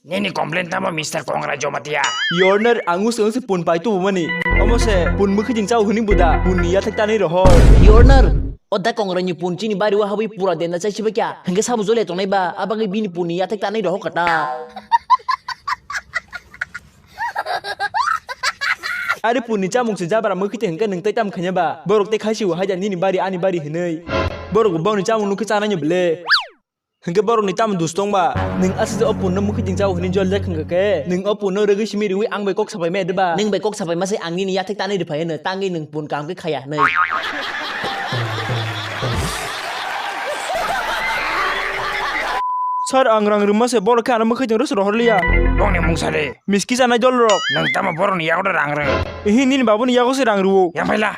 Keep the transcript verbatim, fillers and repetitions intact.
Nini complain tamo, Mister Kongra Jomatia? Your Honor, ang wngse wngse pun pai tubumani. Omo se pun mwkhijing chao hwnwi buda, punni yathek tanwi rohor. Your Honor, o da Kongra ni pun chini bari o habwi pura denda chai sibai kya? Hwnkhe sabo jole tongnai ba, abagwi bini punni yathek tanwi rohor kata. Ari punni chamung se jabra mwkhite hwnkhe nwng tei tam khanya ba? Borok tei khaisi o haida nini bari ani bari hwnwi. Borok bo boni chamung nukhe chanai no bele. Hwnkhe borokni tamo dus tong ba? Nwng aswk je o punno mwkhijing chao hwnwi jol jak hwnkha khe, nwng o punno rwgwi simi rwui ang bai kok sapai maya de ba? Nwng bai kok sapai ma se ang nini yathek tanwi rwphai hwno, tangwi nwng pun kaham khe khaya hwnwi. Sir, ang rang rwma se, borok khe ano mwkhijing rwse rohor liya. Bongni mungsa de? Miski chanai dol rok. Nwng tamo borokni yago rang rw? Ehe, nini babuni yago se rang rwo. Yang phaila.